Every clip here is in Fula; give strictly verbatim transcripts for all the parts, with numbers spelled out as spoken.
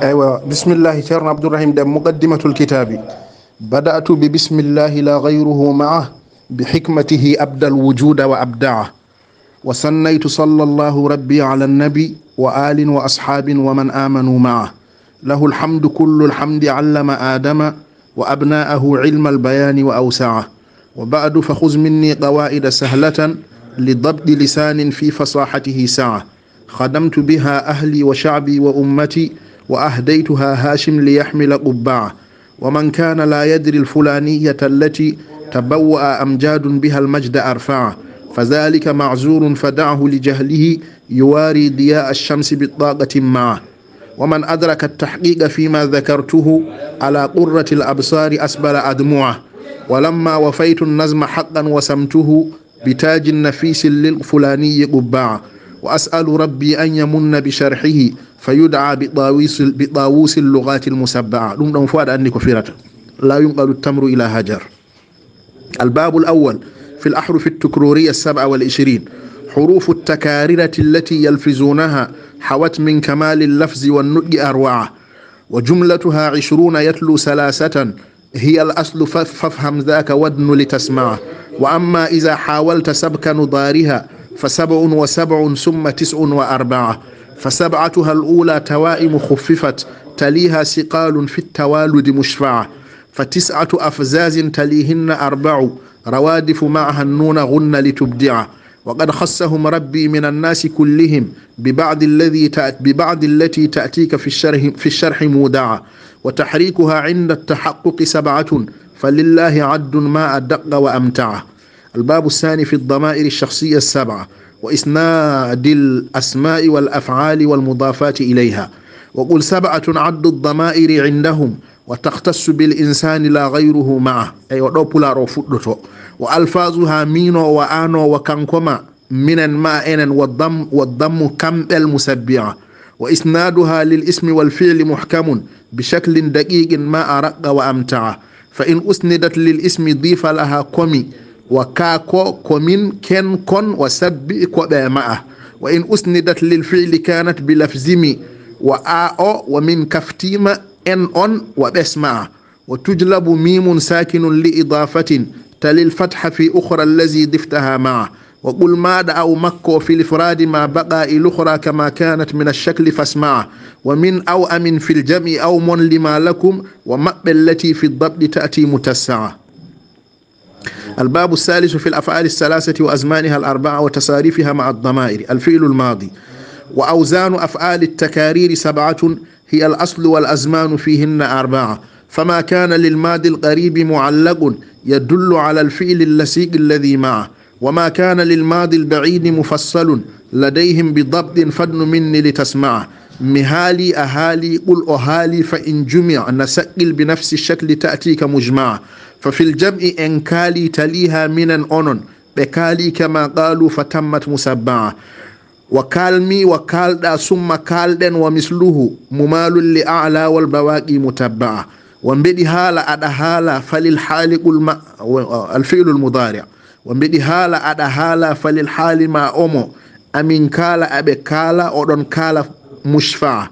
Aywa, bismillahi, Ceerno Abdourahim Dem, Muqaddimatul Kitaabi. Bada'tu bi bismillahi la ghayruhu ma'a, bi hikmatihi abdal wujuda wa abda'a. Wa sannaytu sallallahu rabbi ala nabi wa alin wa ashabin wa man amanu ma'a. Lahu alhamdu kullu alhamdi allama Adama wa abna'ahu ilmal bayani wa awsa'a. Wa ba'du fa khudh minni qawa'ida sahlatan li dabti lisanin fi fasahatihi sa'a. خدمت بها أهلي وشعبي وأمتي، وأهديتها هاشم ليحمل قبعة. ومن كان لا يدري الفلانية التي تبوأ أمجاد بها المجد أرفعة، فذلك معذور فدعه لجهله يواري ضياء الشمس بطاقة معه. ومن أدرك التحقيق فيما ذكرته على قرة الأبصار أسبل أدمعه. ولما وفيت النظم حقا وسمته بتاج نفيس للفلاني قبعة. وأسأل ربي أن يمن بشرحه فيدعى بطاووس، بطاووس اللغات المسبعة. Ɗum ɗon fof aɗa anndi ko firata. لا ينقل التمر إلى هجر. الباب الأول في الأحرف التكرورية السبعة والعشرين. حروف التكاريرة التي يلفظونها حوت من كمال اللفظ والنطق أروعة. وجملتها عشرون يتلو ثلاثة، هي الأصل ف-، فافهم ذاك وادن لتسمعه. وأما إذا حاولت سبك نضارها فسبع وسبع ثم تسع وأربعة. فسبعتها الأولى توائم خففت، تليها ثقال في التوالد مشفعة. فتسعة أفزاز تليهن أربع، روادف معها النون غن لتبدعة. وقد خصهم ربي من الناس كلهم ببعض الذي تأت-، ببعض التي تأتيك في الشرح، في الشرح مودعة. وتحريكها عند التحقق سبعة، فلله عد ما أدق وأمتع. الباب الثاني في الضمائر الشخصية السبعة وإسناد الأسماء والأفعال والمضافات إليها. وقل سبعة عد الضمائر عندهم وتختص بالإنسان لا غيره معه. Eywa, ɗo Pulaar o fuɗɗoto. وألفاظها miin o wa aan o wa kanko ma, minen ma enen, والضم، والضم kamɓel musabbi'a. وإسنادها للاسم والفعل محكم بشكل دقيق ما أرق وأمتع. فإن أسندت للاسم ضيف لها كم، وكا كو، كمن، كن، كن، وسبع، كو ɓe ma'a. وإن أسندت للفعل كانت بلفظ مي، وآ أو، ومن كفتيم، إن، أن، وبس مع. وتجلب ميم ساكن لإضافة، تلي الفتح في أخرى الذي ضفتها مع. وقل ما دعوا مكو في الإفراد ما بقى إلى أخرى كما كانت من الشكل فاسمع. ومن أو أمن في الجمع أو من لما لكم، ومأب التي في الضبط تأتي متسعة. الباب الثالث في الأفعال الثلاثة وأزمانها الأربعة وتصاريفها مع الضمائر. الفعل الماضي. وأوزان أفعال التكارير سبعة، هي الأصل والأزمان فيهن أربعة. فما كان للماضي القريب معلق يدل على الفعل اللصيق الذي معه، وما كان للماضي البعيد مفصل لديهم بضبط فادن مني لتسمعه. Mi haalii, a haalii, qul, o haalii, فإن جمع na saqqil بنفس الشكل تأتيك مجمعة. ففي الجمع en kaalii تليها minen onon, ɓe kaalii كما قالوا فتمت مسبعة. وكالمي وكالɗaa ثم كالɗen ومثله ممال لأعلى والبواقي متبعة. Wa mbeɗi haala aɗa haala فللحال قل ما، الفعل المضارع. Wa mbeɗi haala aɗa haala فللحال ma omo. Amin kaala, aɓe kaala, oɗon kaala مشفعة.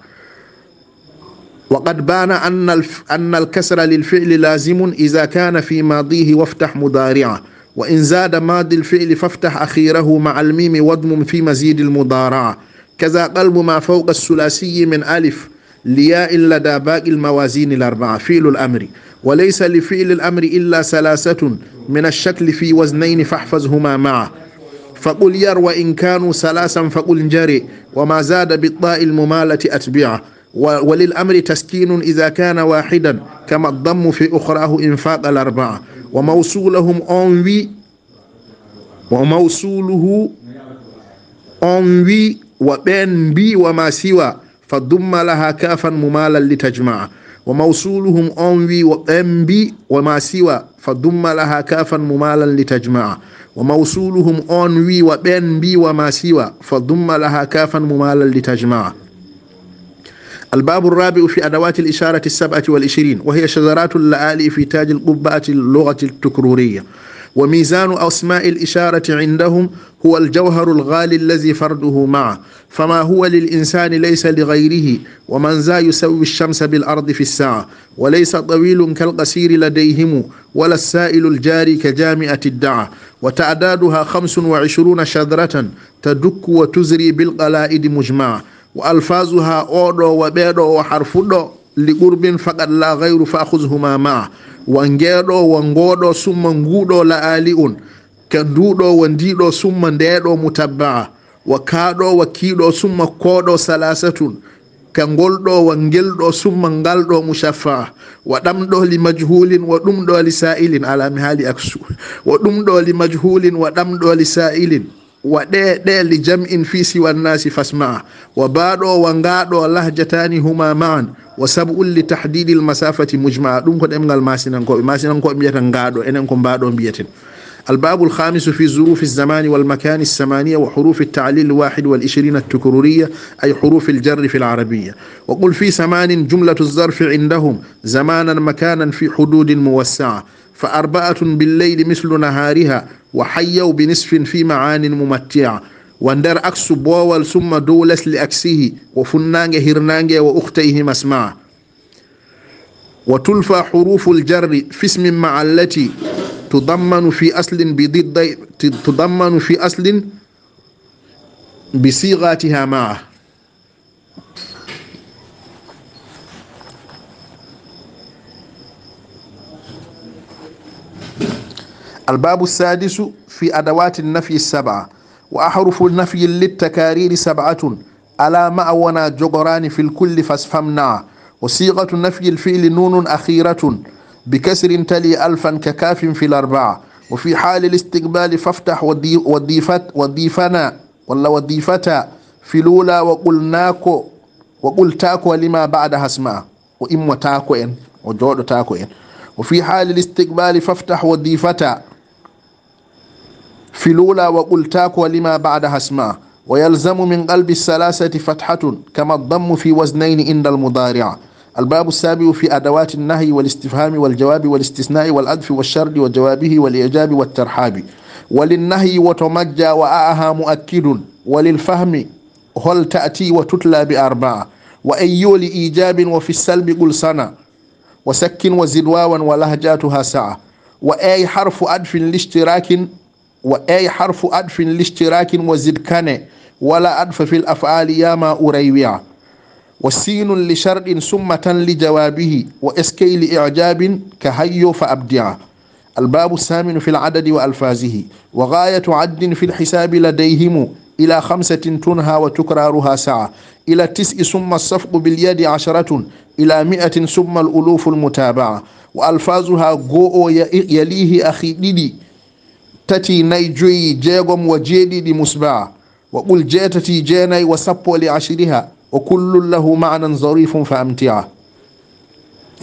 وقد بان أن الف-، أن الكسر للفعل لازم إذا كان في ماضيه وافتح مضارعه. وإن زاد ماضي الفعل فافتح أخيره مع الميم واضمم في مزيد المضارعة. كذا قلب ما فوق الثلاثي من ألف لياء لدى باقي الموازين الأربعة. فعل الأمر. وليس لفعل الأمر إلا ثلاثة من الشكل في وزنين فاحفظهما معا. فقل ير وإن كانوا ثلاثا فقل انجر، وما زاد بالطاء الممالة أتبعه. و-، وللأمر تسكين إذا كان واحدا، كما الضم في أخراه إن فاق الأربعة. وموصولهم on wi، وموصوله on wi، وبين بي وما سوى، فضم لها كافا ممالا لتجمع. وموصولهم on wi، وبين بي وما سوى، فضم لها كافا ممالا لتجمع. وموصولهم on wi، وبين بي وما سوى، فضم لها كافا ممالا لتجمع. الباب الرابع في أدوات الإشارة السبعة والعشرين، وهي شذرات اللآلئ في تاج القبعة اللغة التكرورية. وميزان أسماء الإشارة عندهم هو الجوهر الغالي الذي فرده معه، فما هو للإنسان ليس لغيره، ومن ذا يسوي الشمس بالأرض في الساعة، وليس طويل كالقصير لديهم، ولا السائل الجاري كجامعة الدعة، وتعدادها خمس وعشرون شذرة تدك وتزري بالقلائد مجمعة، وألفاظها أوضو وبيضو وحرف دو لقرب فقط لا غير فأخذهما معا. Wa ngeeɗo, wa ngooɗo, summa nguuɗo la'aali un. Ka nduuɗo, wa ndiiɗo, summa ndeeɗo mutabba'a. Wa kaaɗo, wa kiiɗo, summa kooɗo salaasatun. Ka ngolɗo, wa ngelɗo, summa ngalɗo mushaffa'a. Wa ɗamɗo li majhuulin, wa ɗumɗo li saa'ilin, alaa mi haali aksu. Wa ɗumɗo li majhuulin, wa ɗamɗo li saa'ilin. Wa ɗe, ɗe li jam'in fi siwa nnaasi fasma'a. Wa baaɗo, wa ngaaɗo, lahjataani huma ma'an. Wa sab'un li tahdidil masafati mujma'a. Ɗum ko ɗemngal Maasinankooɓe. Maasinankooɓe mbiyata ngaaɗo, enen ko mbaaɗo mbiyaten. الباب الخامس في ظروف الزمان والمكان الثمانية وحروف التعليل الواحد والعشرين التكرورية، أي حروف الجر في العربية. وقل في ثمان جملة الظرف عندهم، زمانا مكانا في حدود موسعة. فأربعة بالليل مثل نهارها، وحيوا بنصف في معان ممتعة. Wa nder aksu boowal summa dow les li aksihi, wa funnaange hirnaange wa ukhtayhi masma'a. وتلفى حروف الجر في اسم مع التي تضمن في أصل بضد، تضمن في أصل بصيغاتها معا. الباب السادس في أدوات النفي السبعة، وأحرف نفي للتكارير سبعة، ألا مع ونا جغران في الكل فاصفمنا. وصيغة نفي الفعل نون أخيرة بكسر تلي ألفا ككاف في الأربعة. وفي حال الاستقبال فافتح وضي-، وضيفت-، وضيفنا ولا وضيفتا في الأولى وقلناكو، وقلتاكو لما بعدها اسمع. O immotaako en, o jooɗotaako en. وفي حال الاستقبال فافتح وضيفتا في الأولى وقلتاكو لما بعدها اسمع. ويلزم من قلب الثلاثة فتحة كما الضم في وزنين عند المضارع. الباب السابع في أدوات النهي والاستفهام والجواب والاستثناء والعطف والشرط وجوابه والإعجاب والترحاب. وللنهي وتمجى وأعها مؤكد. وللفهم هل تأتي وتتلى بأربعة. وأيو لإيجاب وفي السلب قل سنة. وسكن وزد واوا ولهجاتها سعة. وأي حرف عطف لاشتراك، وأي حرف عطف لاشتراك وزد كان، ولا عطف في الأفعال يا ما أروع. وسين لشرط ثم تن لجوابه، وإسكي لإعجاب كهيو فأبدع. الباب الثامن في العدد وألفاظه، وغاية عد في الحساب لديهم إلى خمسة تنهى وتكرارها سعة، إلى تسع ثم الصفق باليد عشرة، إلى مئة ثم الألوف المتابعة. وألفاظها غوء ي-، يليه أخي ديدي، تتي ناي جوي جيغوم وجيديدي مسبعة. وقل جيتتي جيناي وسبو لعشرها، وكل له معنى ظريف فأمتعة.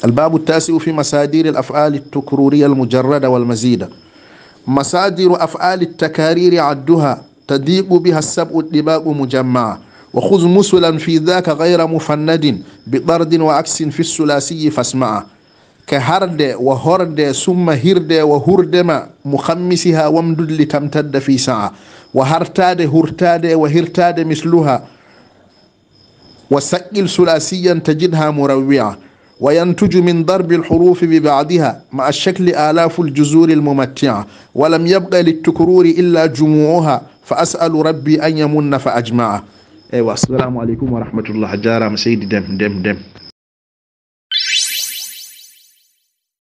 الباب التاسع في مصادر الأفعال التكرورية المجردة والمزيدة. مصادر أفعال التكارير عدها تضيق بها السبع الطباق مجمعة، وخذ مثلا في ذاك غير مفند بطرد وعكس في الثلاثي فاسمعا. Ka harde, wa horde, summa hirde, wa hurdema, مخمسها وامدد لتمتد في سعة. Wa hartaade, hurtaade, wa hirtaade مثلها. وثقل ثلاثيا تجدها مروعة. وينتج من ضرب الحروف ببعضها مع الشكل آلاف الجذور الممتعة. ولم يبق للتكرور إلا جموعها. فأسأل ربي أن يمن فأجمعا. Eywa, assalamu aleykum wa rahmatullah. A jaaraama, seydi Dem, Dem, Dem.